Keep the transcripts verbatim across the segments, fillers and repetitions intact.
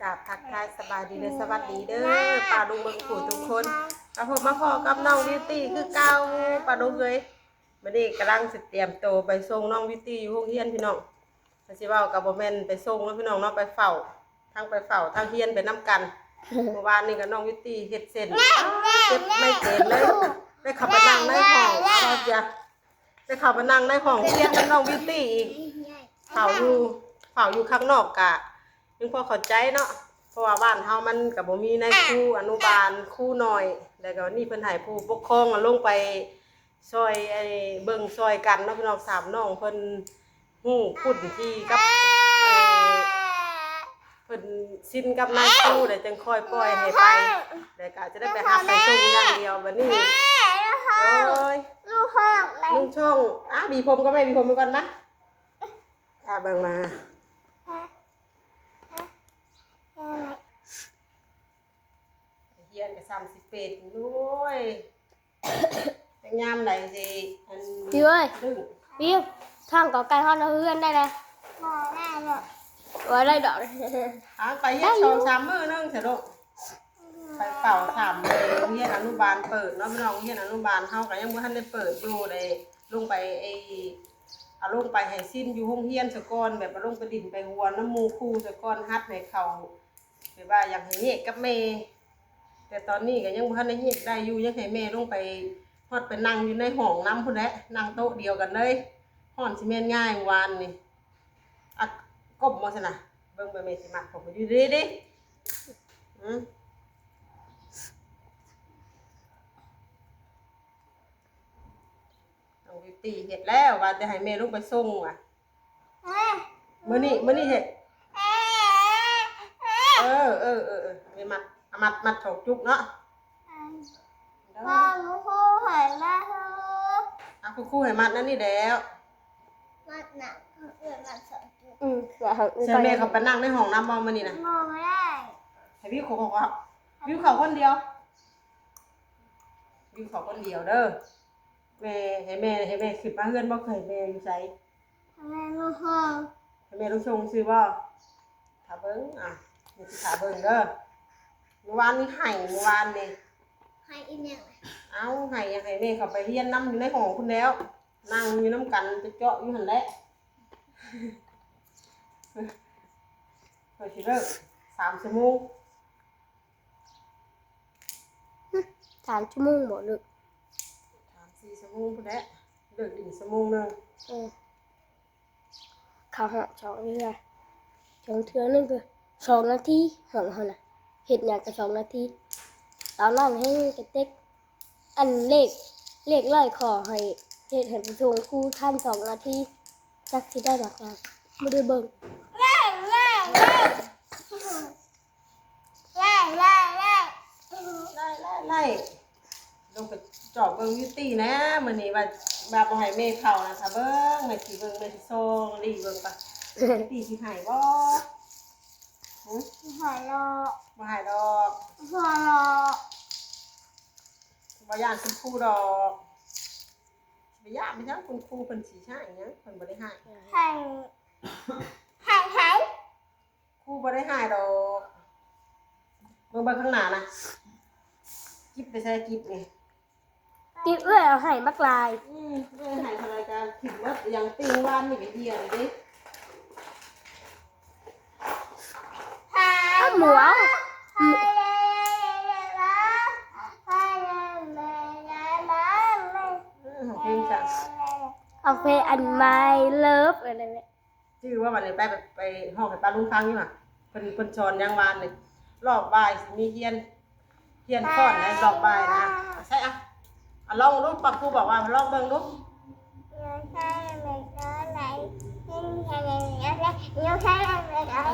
กราบทักทายสบายดีและสวัสดีเด้อ ป้าลุงเบิ่งผู้ทุกคน มาพบมาพ้อกับน้องบิวตี้คือเก่า ป้าลุงเอ้ย มื้อนี้กำลังสิเตรียมตัวไปส่งน้องบิวตี้อยู่โรงเรียนพี่น้อง ถ้าสิเว้าก็บ่แม่นไปส่งเนาะพี่น้องเนาะ ไปเฝ้า ทั้งไปเฝ้าทั้งเรียนไปนำกัน เมื่อวานนี้ก็น้องบิวตี้เฮ็ดเส้น เจ็บไม่เจ็บเลย ได้เข้าไปนั่งในห้อง เอาเสีย ได้เข้าไปนั่งในห้องเรียนกับน้องบิวตี้อีก เฝ้าอยู่ เฝ้าอยู่ข้างนอกกะ ยังพอเข้าใจเนาะ เพราะว่าบ้านเฮามันก็บ่มีนายครูอนุบาล ครูน้อย แล้วก็นี่เพิ่นให้ผู้ปกครองอะลงไปซอย ไอ้ เบิ่งซอยกันเนาะพี่น้อง สามน้องเพิ่นฮู้พื้นที่กับ เอ่อ เพิ่นชินกับนายครู แล้วจังค่อยปล่อยให้ไป แล้วก็จะได้ไปรับไปส่งอย่างเดียวบัดนี้ โอ้ย ลุงช่อง อ่ะ หวีผมก็แม่ หวีผมไปก่อนนะ อ่ะ เบิ่งมา เฮียนก็ซ้ำสิเป็น โอ้ย แต่ยามใดสิ อัน บิวเอ้ย ดึง บิว ทางกอไก่ฮอดเฮือนได้เลย บ่ได้ดอก ว่าได้ดอก หาไปเฮ็ด ได้อยู่ สองสามมื้อนึงเถอะลูก ไปเฝ้าสามมื้อ โรงเรียนอนุบาลเปิดเนาะพี่น้อง โรงเรียนอนุบาลเฮาก็ยังบ่ทันได้เปิดอยู่เลย ลงไปไอ้ เอาลงไปให้ชินอยู่โรงเรียนซะก่อน แบบเอาลงไปดินไปหัวนำหมู่ครูซะก่อน หัดให้เขา แบบว่าอยากให้แยกกับแม่ แต่ตอนนี้ก็ยังบ่ทันได้แยกได้อยู่ ยังให้แม่ลงไป ฮอดไปนั่งอยู่ในห้องนำพู้นแหละ นั่งโต๊ะเดียวกันเลย ฮ้อนสิแม่นง่ายเมื่อวานนี่ อ่ะ ก้มมาซะนะ เบิ่งแม่ แม่สิมัดผมอยู่ดีดิ อืม น้องบิวตี้เฮ็ดแล้ว ว่าแต่ให้แม่ลงไปส่งว่ะ มื้อนี้ มื้อนี้เฮ็ด เออ เออ เออ เออ แม่มัด เอามัด มัดสองจุกเนาะ พ่อ คุณครูให้มา อ่ะ คุณครูให้มัดนั่นนี่แล้ว มัดหนัก เออ มัดสองจุก อืม ว่าเขา เชิญแม่เขาไปนั่งในห้องนำบ่มื้อนี้นะ บ่ได้ ให้วิวเขา เขา วิวเขาคนเดียว วิวเขาคนเดียวเด้อ แม่ ให้แม่ ให้แม่ขึ้นมาเฮือนบ่ ให้แม่อยู่ไส ให้แม่มาห้อง ให้แม่ลงส่งซื่อบ่ ถ้าเบิ่ง อ่ะ แม่สิถ้าเบิ่งเด้อ เมื่อวานนี้ไห้ เมื่อวานนี่ ไห้อีหยัง เอ้า ไห้อยากให้แม่เขาไปเรียนนำอยู่ในห้องพู้นแล้ว นั่งอยู่นำกันจะเจาะอยู่หั่นแหละ เพิ่นสิเลิกสามชั่วโมง สามชั่วโมงบ่เลิก สามสี่ชั่วโมงพู้นแหละ เลิกอีกชั่วโมงหนึ่ง เออ เขาหาสองเทื่อ สองเทื่อหนึ่งคือสองนาที ของเขาน่ะ เฮ็ดหยังก็สองนาที ตอนนั้นให้กระเต็ก อันเลข เลขร้อยข้อให้ เฮ็ดให้ไปส่งครูทันสองนาที จักสิได้ดอกหยัง บ่ได้เบิ่ง ไล่ ไล่ ไล่ ไล่ ไล่ ไล่ ไล่ ไล่ ลงไปจอบเบิ่งบิวตี้นะ มื้อนี้ว่า ว่าบ่ให้แม่เผานะ ถ้าเบิ่ง แม่สิเบิ่ง แม่สิส่องหลีเบิ่งปะ บิวตี้สิให้บ่ หึ บ่ให้ดอก บ่ให้ดอก บ่ให้ดอก บ่ย้านคุณครูดอก บ่ย้านไปทางคุณครู เพิ่นสิให้หยัง เพิ่นบ่ได้ให้ ให้ ให้ ให้ ครูบ่ได้ให้ดอก เบิ่งไปข้างหน้านะ จิ๊บไปใส่จิ๊บนี่ จิ๊บเอื้อยเอาให้บักหลาย อืม เอื้อยให้เท่าไหร่ก็ถิ่มหมด อย่างปิ้งวานนี่ก็เหี่ยเลยเด้ เอาหมูเอา อืม เพลงจ้ะ เอาเพลงอัน My Love อะไรเนี่ย จื้อว่าวันนี้ไป ไป ไปฮ้องให้ป้าลุงฟังอยู่หั่น เพิ่น เพิ่นสอนหยังวานนี่ รอบบ่ายสิมีเฮียน เฮียนฟ้อนในรอบบ่ายนะ ใช่อะ อ่ะ ลองดู ป้าครูบอกว่าลองเบิ่งดู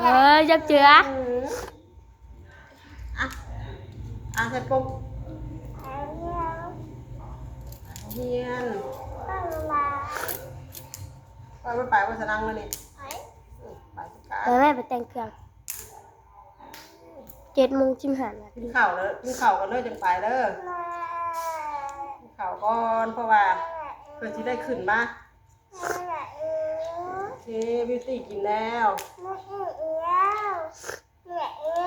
เออ จักเจือ อืม อ่ะ อ่ะ ใส่ปุ๊บ เฮียน ไป ไป ไป ว่าสนังเลยนี่ อืม ไปสิคะ ไปแม่ไปแต่งเครื่อง เจ็ดโมงสิบห้านาที กินข้าวแล้ว กินข้าวกันเด้อ จังไปเด้อ กินข้าวก่อน เพราะว่าเพื่อสิได้ขึ้นมา โอเค บิวตี้กินแล้ว ไม่อิ่มแล้ว ไม่อิ่ม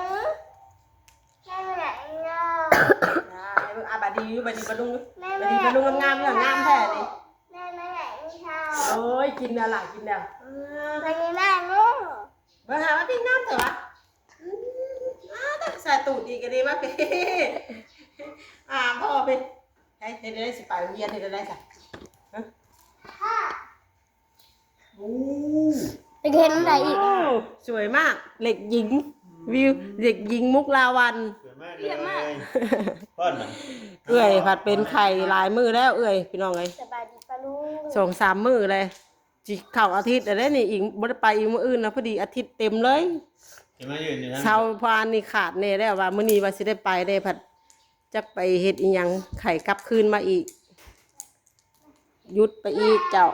อยู่บัดนี้ปลาดุง แม่ บัดนี้ปลาดุงงามๆ งามแท้นี่ แม่ แม่ แม่ โอ้ย กินแล้วล่ะ กินแล้ว อืม บัดนี้แม่ลูก เบิ่งหาว่าพี่งามเถอะวะ อืม อ้าว ใส่ตูดอีกก็ดีวะพี่ อ่า พ่อไป เฮ้ย เฮ็ดได้สิไปโรงเรียน เฮ็ดได้สิ ฮะ โอ้ ไปเห็นอะไรอีก ว้าว สวยมาก เด็กหญิง วิว เด็กหญิงมุกดาวัน สวยมากเลย เยี่ยมมาก พ่อนน่ะ เอื้อยผัดเป็นไข่หลายมื้อแล้วเอื้อย พี่น้องเอ้ย สบายดีปะลูก สองสามมื้อเลย จิเข้าอาทิตย์แล้วเด้นี่ อีกบ่ได้ไปอีกมื้ออื่นนะ พอดีอาทิตย์เต็มเลย จะมาอยู่นี่นะ เช้าพานนี่ขาดแน่แล้วว่ามื้อนี้ว่าสิได้ไปได้ผัด จักไปเฮ็ดอีหยัง ไข่กลับคืนมาอีก หยุดไปอีกเจ้า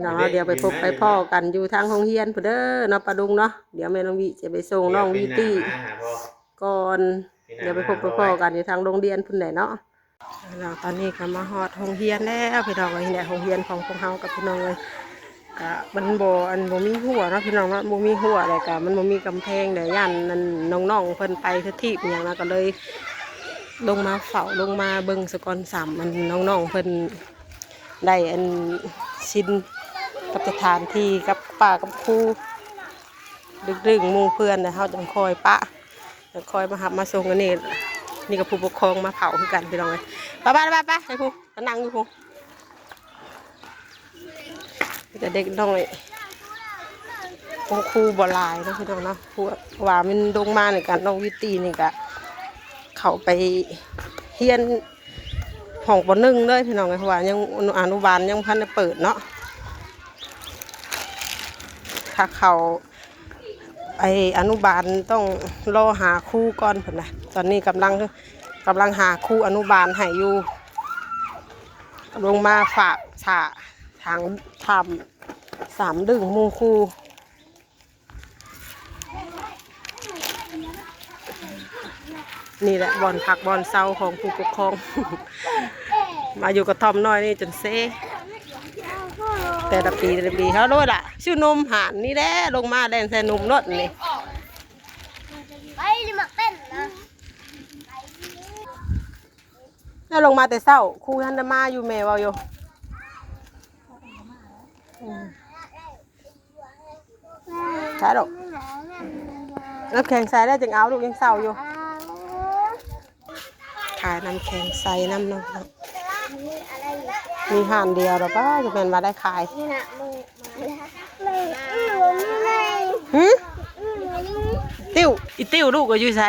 เนาะ เดี๋ยวไปพบไปพ้อกันอยู่ทางโรงเรียนพุ้นเด้อเนาะ ปาดุงเนาะ เดี๋ยวแม่น้องวิจะไปส่งน้องวิตี้ก่อน เดี๋ยวไปพบไปพ้อกันอยู่ทางโรงเรียนพุ้นแหละเนาะ เนาะ ตอนนี้ก็มาฮอดโรงเรียนแล้วพี่น้องเอ้ย นี่แหละโรงเรียนของพวกเฮากับพี่น้องเอ้ย ก็มันบ่ อันบ่มีรั้วเนาะพี่น้องเนาะ บ่มีรั้วแล้วก็มันบ่มีกำแพง แล้วย่านนั่นน้องๆ เพิ่นไปสถิตอิหยังนะ ก็เลยลงมาเฝ้า ลงมาเบิ่งซะก่อน ซ้ำมันน้องๆ เพิ่นได้อันชินกับสถานที่ กับป้ากับครู ดึกๆ หมู่เพื่อน แล้วเฮาจังค่อยปะ จังค่อยมารับมาส่ง อันนี้ นี่ก็ผู้ปกครองมาเฝ้าคือกันพี่น้องเอ้ย ไปๆๆๆ ไปพู้น มานั่งอยู่พู้น มีแต่เด็กน้อย คุณครูบ่หลายเนาะพี่น้องเนาะ เพราะว่ามันลงมานี่ก็น้องวิตี้นี่ก็เข้าไปเรียนห้อง ป.หนึ่ง เลยพี่น้องเอ้ย เพราะว่ายังอนุบาลยังบ่ทันได้เปิดเนาะ ถ้าเข้า ไอ้อนุบาลต้องรอหาครูก่อนพุ้นนะ ตอนนี้กำลัง กำลังหาครูอนุบาลให้อยู่ ลงมาฝากสะ ทางถ้ำ ซ้ำดึงหมู่ครู นี่แหละบ่อนพักบ่อนเซาของผู้ปกครอง มาอยู่กระท่อมน้อยนี่จนเซ แต่ละปีแต่ละปี เฮาโลดล่ะ ซื้อนมหานนี่แหละ ลงมาแล่นใส่นมโลดนี่ ไปลิมักเต้นนะ แล้วลงมาแต่เช้า ครูทันได้มาอยู่ แม่เว้าอยู่ อืม ใส่ลูก น้ำแข็งใสแล้วจึงเอาลูก ยังเช้าอยู่ ขายน้ำแข็งใสนำเนาะ มีห้านเดียวหรอป้า จะเป็นว่าได้ขาย นี่นะมึง หึ ติ้ว อีติ้วลูกก็อยู่ไส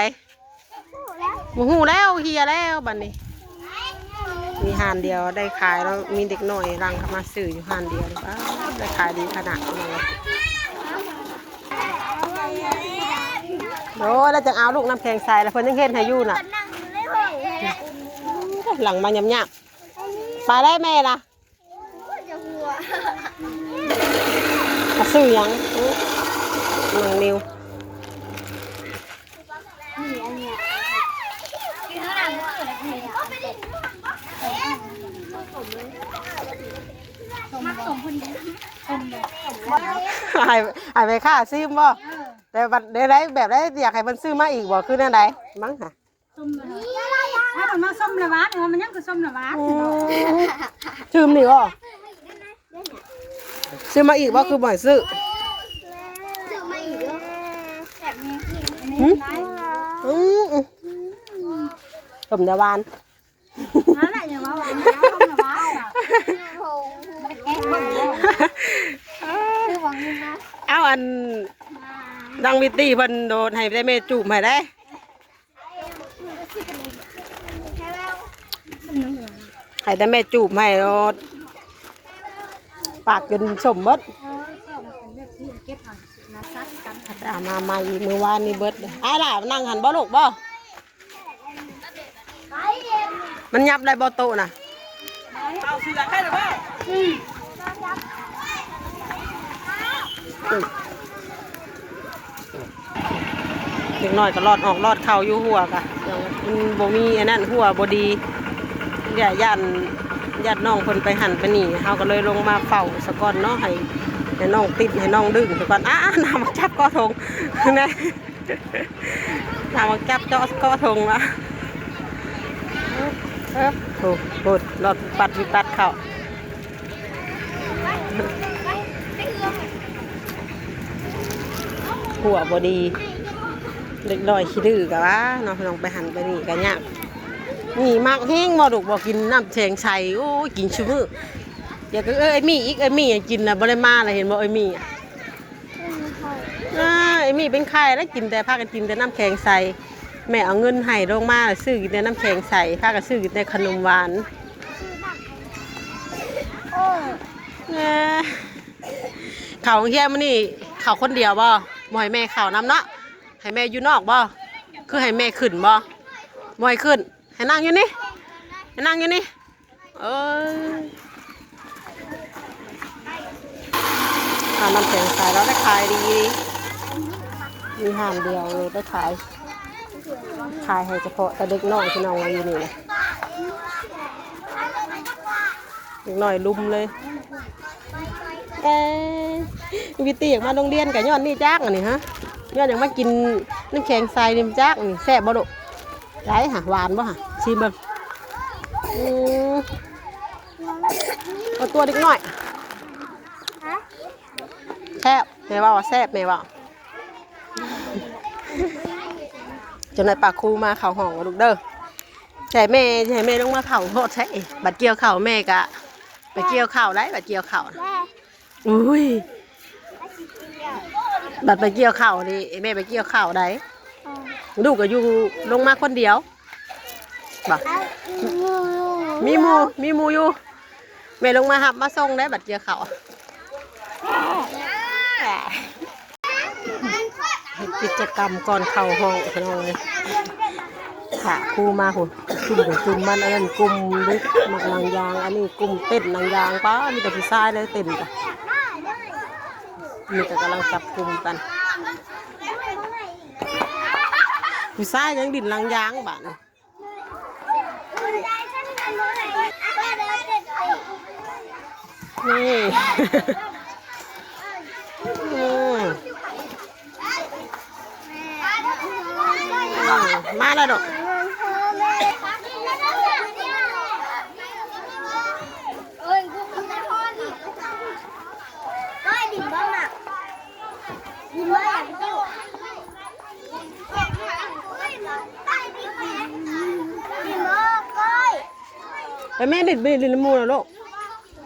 บ่ฮู้แล้ว เหี่ยแล้วบัดนี้ มีห้านเดียวได้ขายแล้ว มีเด็กน้อยหลั่งเข้ามาซื้ออยู่ห้านเดียว อ้าว ได้ขายดีขนาดนั้นเลย โอ้ย แล้วจังเอาลูกน้ำแข็งใส แล้วเพิ่นยังเฮ็ดให้อยู่น่ะ หลั่งมาหยาบๆ ไปได้แม่ล่ะ จะหัว อ่ะ ซื้อหยัง อื้อ น้องนิว ให้ ให้ไปค่าซิมบ่ แต่บัดใดๆ แบบใดอยากให้เพิ่นซื้อมาอีกบ่ คือแนวใด มั้งค่ะ ส้มเลย ถ้ามันมาส้มละหวาน เออ มันยังคือส้มละหวาน อืม ชื่มนี่บ่ ซื้อมาอีกบ่ คือบ่ให้ซื้อ ซื้อมาอีก หืม อืม อืม ส้มแต่หวาน นั่นแหละ อย่ามาหวานนะ ส้มละหวานอะ คือหวังเงินนะ เอาอัน ดังวิตตี้เพิ่นโดนให้แต่แม่จูบให้ได้ ให้แต่แม่จูบให้โลด ปากจนส้มเบิด เอามาใหม่อีก มื้อวานนี่เบิดเลย อ้ายล่ะ นั่งหั่นบ่ลูกบ่ มันยับได้บ่โต๊ะน่ะ เอาเสือใครหรือเปล่า อืม เด็กน้อยก็ลอดออกลอดเข้าอยู่ รั้วกะ มันบ่มีอันนั้น รั้วบ่ดี ย่า ย่าน ย่านน้องเพิ่นไปหั่นไปนี่ เฮาก็เลยลงมาเฝ้าซะก่อนเนาะ ให้ ให้น้องติด ให้น้องดึงซะก่อน อ้า น้ำมาจับกอทง นะ น้ำมาจับเจาะกอทงละ เออโอ้โหรถปัดวิปัดเข้า หัวบ่ดี เด็กน้อยขี้ดื้อกะว่าเนาะ ลองไปหันไปนี่กะยาก นี่มักแฮงบ่ลูก บ่กินน้ำแข็งใส โอ้ย กินซุมื้อ อยากเอ้ยมีอีก เอ้ยมีอยากกินนะ บ่ได้มาเลย เห็นบ่ เอ้ยมีอะ อ่าไอ้มีเป็นไข้แล้วกินแต่ พากันกินแต่น้ำแข็งใส แม่เอาเงินให้ลงมาแล้วซื้อกินแต่น้ำแข็งใส พากันซื้อกินแต่ขนมหวาน เอ้อ เข้าโรงเรียนมื้อนี้ เข้าคนเดียวบ่ บ่ให้แม่เข้านำเนาะ ให้แม่อยู่นอกบ่ คือให้แม่ขึ้นบ่ บ่ให้ขึ้น ให้นั่งอยู่นี่ ให้นั่งอยู่นี่ เอ้ย ร้านน้ำแข็งใสแล้วได้ขายดี มีห้านเดียวเลยได้ขาย ขายให้เฉพาะแต่เด็กน้อยพี่น้องว่าอยู่นี่นะ เด็กน้อยลุมเลย เอ้ย วิตี้อยากมาโรงเรียนกะย้อนนี่จักอันนี้ฮะ ย้อนอยากมากินน้ำแข็งใสนี่จักอันนี้ แซ่บบ่ลูก ได้ฮะ หวานบ่ฮะ ชิมเบิ่ง อืม เอาตัวเด็กน้อย แซ่บ แม่ว่าว่าแซ่บ แม่ว่า จังได๋ป้าครูมาเข้าห้องลูกเด้อ ใส่แม่ ให้แม่ลงมาเข้าโพดใส่ บัดเกี่ยวเข้าแม่กะ ไปเกี่ยวเข้าได้ บัดเกี่ยวเข้านะ แม่ อุ้ย บัดไปเกี่ยวเข้านี่ แม่ไปเกี่ยวเข้าได้ อ๋อ ลูกก็อยู่ลงมาคนเดียว บ่ เอา มีหมู่ มีหมู่อยู่ แม่ลงมารับมาส่งได้ บัดเกี่ยวเข้า เฮ็ดกิจกรรมก่อนเข้าห้องพี่น้องเอ้ย ค่ะ ครูมาพุ้น จุ่มกับจุ่มมัน อันนั้นกลุ่มเด็กมักหนังยาง อันนี้กลุ่มเต้นหนังยาง ป๊า มีแต่ผู้ชายเลยเต้นกัน นี่ก็กำลังจับกลุ่มกัน ผู้ชายยังดินหนังยางบาดนี้ นี่ อืม อืม มาแล้วดอก ไปแม่เด็ดเบลินหมู่แล้วลูก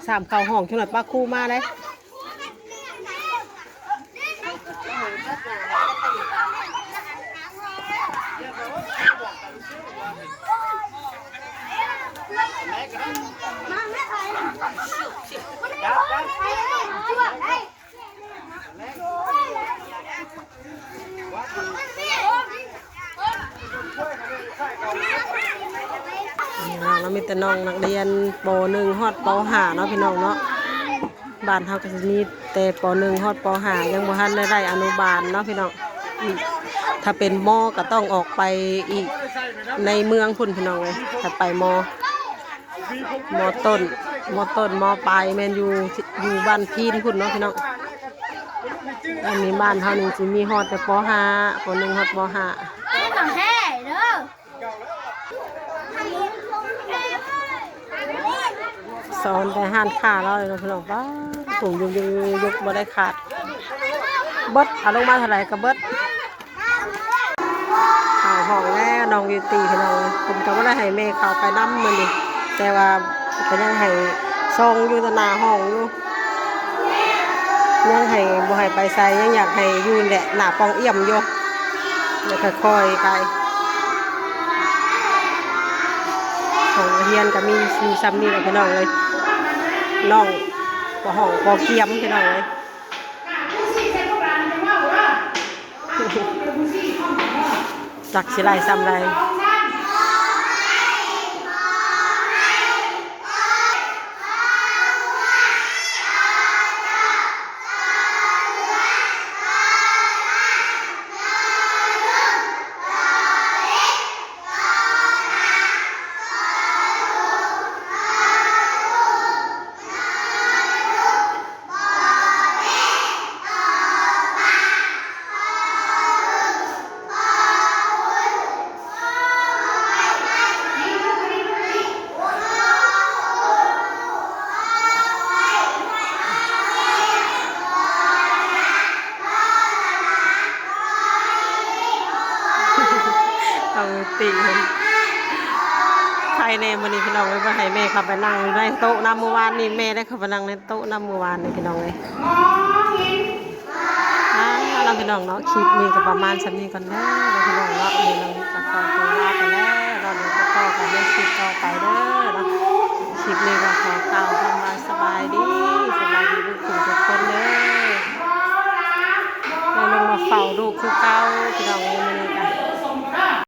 สามเข้าห้องจังหน่อยป้าครูมาเลย นี่เนาะ แล้วมีแต่น้องนักเรียน ป.หนึ่ง ฮอด ป.ห้า เนาะพี่น้องเนาะ บ้านเฮาก็สิมีแต่ ป.หนึ่ง ฮอด ป.ห้า ยังบ่ทันได้ได้อนุบาลเนาะพี่น้อง อืม ถ้าเป็น ม.ก็ต้องออกไปอีกในเมืองพุ้นพี่น้องเอ้ย ถ้าไป ม. ม.ต้น ม.ต้น ม.ปลายแม่นอยู่ อยู่บ้านพีนพุ้นเนาะพี่น้อง อันนี้บ้านเฮานี่สิมีฮอดแต่ ป.ห้า ป.หนึ่ง ฮอด ป.ห้า เอ้ย ของแท้เด้อ สอนแต่ห้านค้าเราเลยเนาะพี่น้อง ป๊าด ถุงยุกๆๆๆ บ่ได้ขาด เบิด เอาลงมาเท่าไหร่ก็เบิด เข้าห้องแล้วน้องบิวตี้พี่น้อง เพิ่นก็บ่ได้ให้แม่เข้าไปนำมื้อนี้ แต่ว่าก็ยังให้ส่องอยู่ต่อหน้าห้องอยู่ ยังให้บ่ให้ไปไส ยังอยากให้อยู่นี่แหละ หน้าป่องเอี่ยมอยู่ แล้วก็ค่อยไป ห้องเรียนก็มีอยู่ส่ำนี้แหละพี่น้องเอ้ย น้อง ป.ห้อง ป.เกียมพี่น้องเอ้ย จักสิไล่ส่ำใด ปีมันใครแน่มื้อนี้พี่น้องเอ้ย บ่ให้แม่เข้าไปนั่งอยู่ในโต๊ะนำ มื้อวานนี่แม่ได้เข้าไปนั่งในโต๊ะนำ มื้อวานนี่พี่น้องเอ้ย อ่า เนาะพี่น้องเนาะ คลิปนี้ก็ประมาณส่ำนี้ก่อนเด้อ เนาะพี่น้องเนาะ มื้อนี้ก็ขอตัวลาไปแล้ว เนาะ เดี๋ยวจะพ้อกันในคลิปต่อไปเด้อเนาะ คลิปนี้ก็ขอกล่าวคำว่าสบายดี สบายดีทุกผู้ทุกคนเด้อ แม่ลงมาเฝ้าลูกคือเก่าพี่น้องเอ้ย